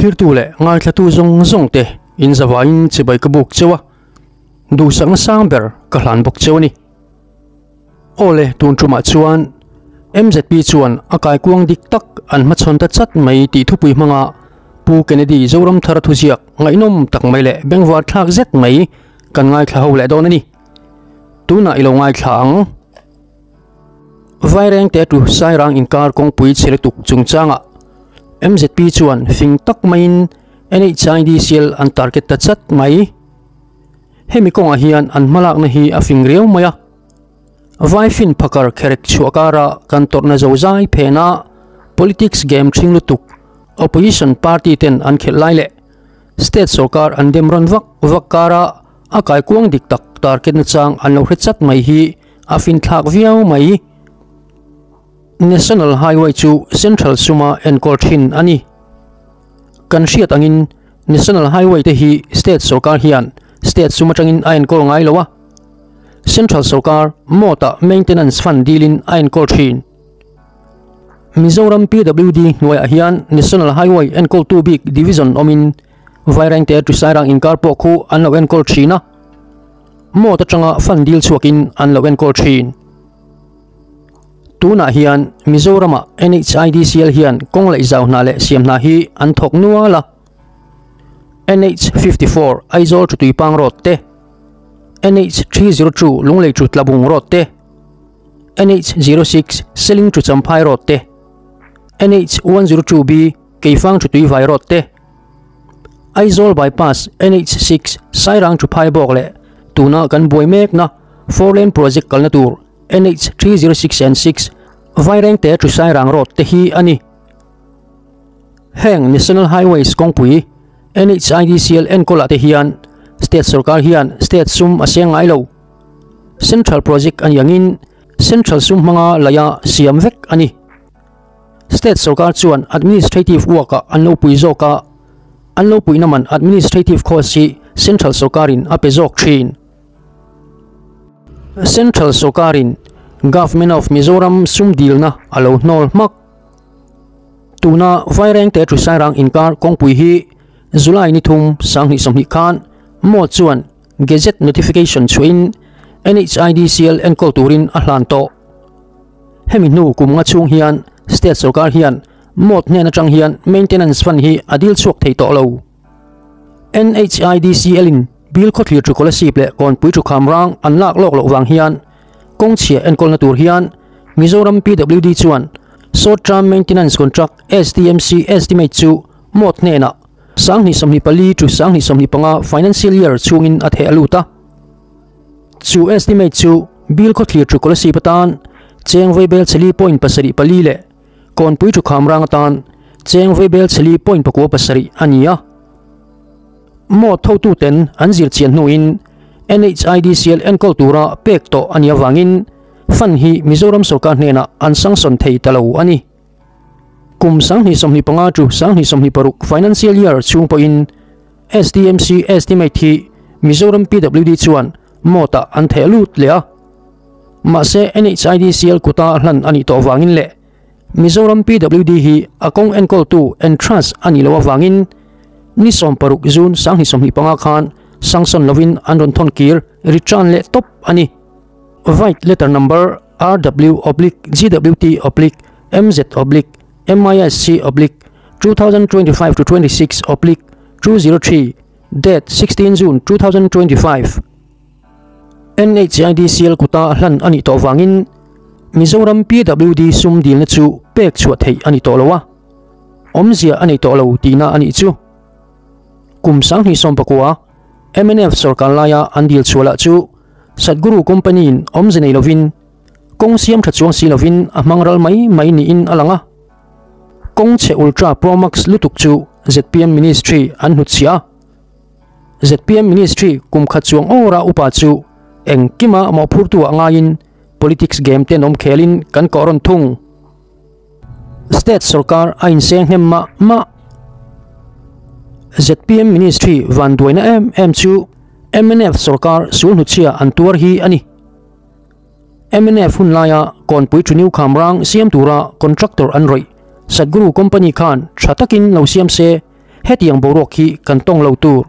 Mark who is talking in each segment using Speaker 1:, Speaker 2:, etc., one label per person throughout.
Speaker 1: Thlirtu leh ngaithlatu zawng zawng te in zavaiin chibai ka buk cheu a, duhsakna sang ber ka hlan bawk cheu a ni. Aw le, tun tumah chuan MZP chuan a kaikuang dik tak an hmachhawn ta chat mai tih thupui hmanga Pu Kennedy Zoramthara thuziak ngaihnawm tak mai leh bengvar thlak zet mai kan ngaithla ho leh dawn a ni. Tunah i lo ngaithla ang. Vairengte tu Sairang inkar kawngpui chhe lutuk chungchangah MZP chuan fing tak maiin NHIDCL an target ta chat mai. Hemi kawngah hian an hmalakna hi a fing riau mai a. Vaifin phakar kherek chhuah kara kan tawrhna zozai phena politics game thing lutuk opposition party ten an khelh lai leh state sorkar an dem rawn vak vak kara a kaikuang dik tak target nachang an lo hre chat mai hi a finthlak viau mai. National Highway chu Central suma enkawl thin a ni. Kan hriat angin National Highway te hi State sorkar hian State sum atangin a enkawl ngai lo a. Central sorkar mawtah Maintenance Fund dilin a enkawl thin. Mizoram PWD hnuaiah hian National Highway enkawltu bik Division awmin Vairengte to Sairang inkar pawh khu an lo enkawl thin a. Mawt atanga fund dil chhuakin an lo enkawl thin. Tunah hian Mizoramah NHIDCL hian kawng leh zau hna leh siam hna hi an thawk nual a. NH 54 Aizawl to Tuipang Road te, NH 302 Lunglei to Tlabung Road te, NH 06 Seling to Champhai Road te, NH 102B Keifang to Tuivai Road te, Aizawl Bypass NH 6 Sairang to Phaibawk leh tuna kan buai mekna Four Lane Project kalna tur NH 306 and 6 Vairengte to Sairang Road te hi a ni. Heng National Highways kawngpui NHIDCL enkawlah te hian State sorkar hian State sum a seng ngai lo. Central Project a ni angin Central sum hmanga laia siam vek a ni. State sorkar chuan administrative work-ah an lo pui zawk a, an lo puihna man administrative cost hi Central sorkarin a pe zawk thin. Central sorkarin Government of Mizoram sum dilna a lo hnawl hmak. Tuna Vairengte to Sairang inkar kawngpui hi July ni thum 2020 khan Mall chuan Gazette notification chhuahin NHIDCL enkawl turin a hlan tawh. Hemi hnu kum nga chhung hian State sorkar hian Mall hnen atang hian maintenance fund hi a dil chhuak thei tawh lo. NHIDCL in Bill khawthlir thu Kolasib leh Kawnpui thu Khamrang an lak lawk loh vang hian kawngchhia enkawlna tur hian Mizoram PWD chuan Short Term Maintenance Contract, STMC, estimate chu Mawt hnenah 2024 to 2025 financial year chhungin a theh a lut a. Chu estimate chu Bill khawthlir thu Kolasib atan cheng vaibel chali point pasarih pali leh Kawnpui thu Khamrang atan cheng vaibel chali point pakua pasarih a ni a. Maw thotuten an zir chian hnuin NHIDCL enkawl tura pek tawh a nih avangin fund hi Mizoram sorkar hnenah an sanction thei ta lo a ni. Kum 2025 to 2026 financial year chhung pawhin SDMC estimate hi Mizoram PWD chuan mawtah an theh lut leh a. Mahse NHIDCL kuta hlan a nih tawh avangin leh Mizoram PWD hi a kawng enkawltu entrance a nih loh avangin ni 16 June 2025 khan sanction lovin an rawn thawn kir return leh tawp a ni. Vide letter number RW oblique GWT oblique MZ oblique MISC oblique 2025 to 26 oblique 203 date 16 June 2025. NHIDCL kuta hlan a nih tawh vangin Mizoram PWD sum dilna chu pek chhuah theih a ni tawh lo a, awmzia a nei tawh lo tihna a nih chu. Kum 2019 mnf sorkar laia an dil chhuah lah chu Satguru company-in awmze nei lovin kawng siam tha chuang si lovin a hmang ral mai mai niin a lang a. Kawng chhe Ultra Pro Max lutuk chu zpm Ministry an hnutchhiah a. Zpm Ministry kum khat chuang awra upa chu engkima mawhphurtu ah ngaiin politics game ten awm khelin kan kawh rawn thung. State sorkar a inseng hnem mah mah. Zpm Ministry van duaina em em chu mnf sorkar sul hnuchhia an tuar hi a ni. Mnf hun laia Kawnpui Thuniu Khamrang siam tura contractor an rawih Satguru company khan tha takin lo siam se. hetiang boruak hi kan tawng lo tur.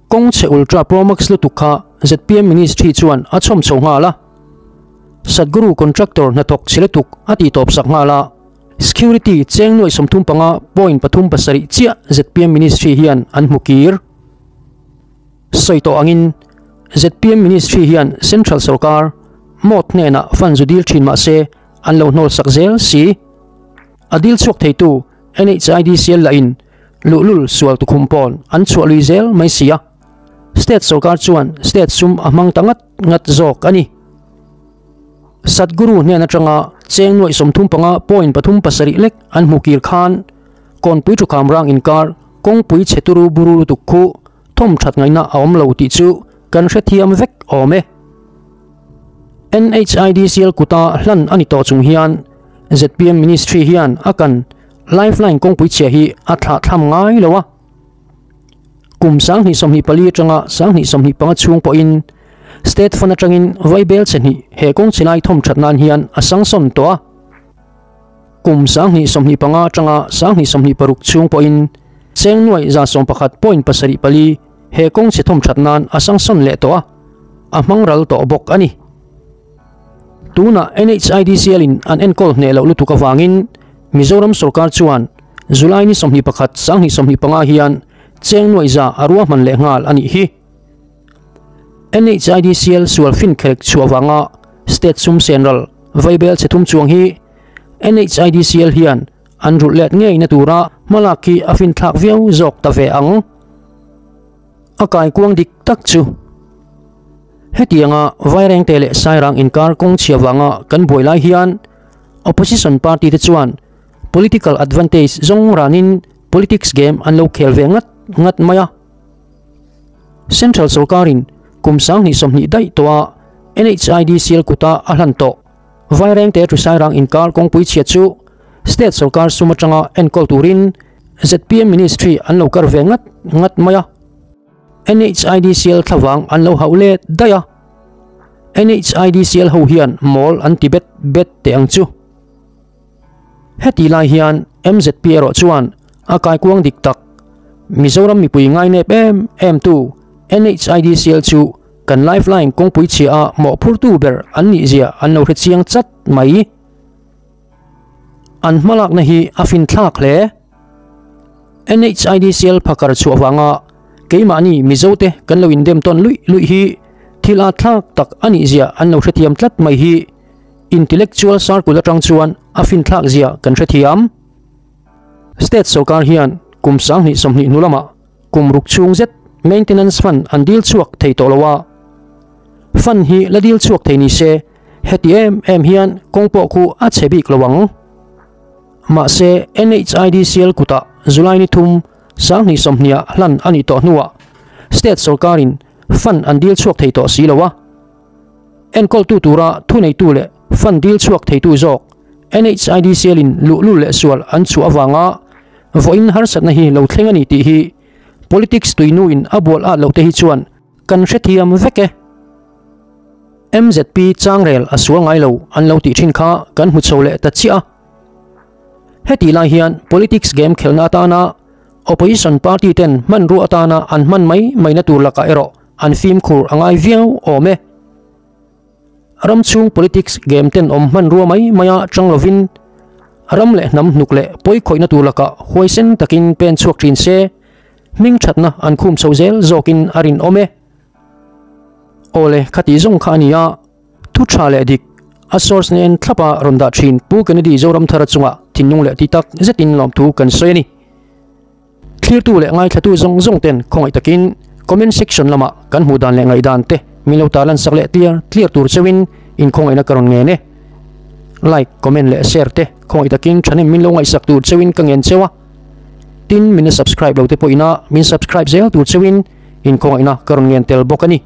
Speaker 1: Kawng chhe ultra pro max lutuk kha zpm ministry chuan a chhawm chho nghal a. Sadguru contractor hnathawk chhe lutuk a tih tawp sak nghal a. Security cheng nuaih 35 point 3 7 chiah zpm ministry hian an hmu kir. Sawi tawh angin zpm ministry hian central sorkar mawt hnenah fund zu dil thin mah se an lo hnawl sak zel si. A dil chhuak theitu NHIDCL lahin luhlul sual tukhum pawn an chhuah lui zel mai si a. State sorkar chuan state sum a hmang ta ngat ngat zawk a ni. Sadguru hnen atanga cheng nuaih 35 point 3 7 lek an hmu kir khan kawnpui thukham rang inkar kawngpui chhe turu buru lutuk khu thawm that ngaihna a awm lo tih chu kan hrethiam vek awm e. NHIDCL kuta hlan a ni tawh chung hian zpm ministry hian a kan lifeline kawngpui chhia hi a thlah thlam ngai lo a. Kum 2024 atanga 2025 chhung pawhin state fund atangin vaibel che hnih he kawng chilai thawm that nan hian a sangsawn tawh a. Kum 2025 atanga 2026 chhung pawhin cheng nuaih 111 point 7 4 he kawng chhe thawm that nan a sangsawn leh tawh a, a hmang ral tawh bawk a ni. Tuna NHIDCL in an enkawl hneh loh lutuk awangin Mizoram sorkar chuan July ni 21 2025 hian cheng nuaih za a ruahman leh nghal a nih hi. NHIDCL sual fin kherek chhuah wanga state sum senral vaibel che thum chuang hi NHIDCL hian an rulh let ngei na tura hmalak khi a fin thlak viau zawk ta ve ang. A kai kuang dik tak chu hetianga vaireng te leh sairang inkar kawng chhia wanga kan buai lai hian opposition party te chuan political advantage zawng ranin politics game an lo khel ve ngat ngat mai a. Central sorkarin kum 2020 daih tawha NHIDCL kuta a hlan tawh vaireng te thu sairang inkar kawngpui chhia chu state sorkar sum atanga enkawl turin zpm ministry an lo kar ve ngat ngat mai a. NHIDCL thlawang an lo hauh let daih a. NHIDCL ho hian mawl an ti bet bet te ang chu. Heti lai hian MZP erawh chuan a kai kuang dik tak Mizoram mipui ngai nep em em tu NHIDCL chu kan lifeline kawngpui chhia a mawhphur tu ber an nih zia an lo hre chiang chat mai. An hmalak na hi a fin thlak hle. NHIDCL phakar chhuah wanga keimahni Mizote kan lo indem tawn lui lui hi thil a thlak tak ani zia an lo hrethiam tlat mai hi intellectual circle atang chuan a fin thlak zia kan hrethiam. State sorkar hian kum 2020 hnulama kum ruk chung zet maintenance fund an dil chhuak thei tawh lowa. Fund hi la dil chhuak thei ni se heti em em hian kawng pawh khu a chhe bik lowang. Ma se NHIDCL kuta July ni thum 2020 hlan ani tawh hnuah state sorkarin fund an dil chhuak thei tawh si lowa. Enkawl tu tura thu nei tu leh fund dil chhuak thei tu zawk NHIDCL in luhlul leh sual an chu awanga voin harsatna hi lo thleng ani tih hi politics tuinu in a bual a lo te hi chuan kan hrethiam vek e. MZP changrel a sual ngai lo an lo tih thin kha kan hmu chho leh ta chiah a. Heti lai hian politics game khelna atana opposition party ten hman ru atana an hman mai mai na tur laka erawh an fim khur angai viau awm e. Ram chung politics game ten awm hman rua mai maia chang lovin ram leh hnam hnuk leh pawi khawihna tur laka huaisen takin pen chhuak thin se hming thatna an khum chho zel zawkin a rin awm e. Awle khati zawng kha ani a thu tha leh dik a source nen thlapa rawn dah thin Pu Kennedy Zoram thara chunga thinlung leh ti tak zetin lawm thu kan sawi ani. Thlir tu leh ngai thlatu zawng zawng ten khawngaih takin comment section lama kan hmu dan leh ngai dan te min lo talan sak leh clear clear tur chewin in khawngaihna ka rawn ngen e. Like, comment leh share te khawngaih takin thanem min lo ngaihsak tur chewin ka ngen chewa. Tin min subscribe lo te pawh ina min subscribe zel tur chewin in khawngaihna ka rawn ngen tel bawk ani.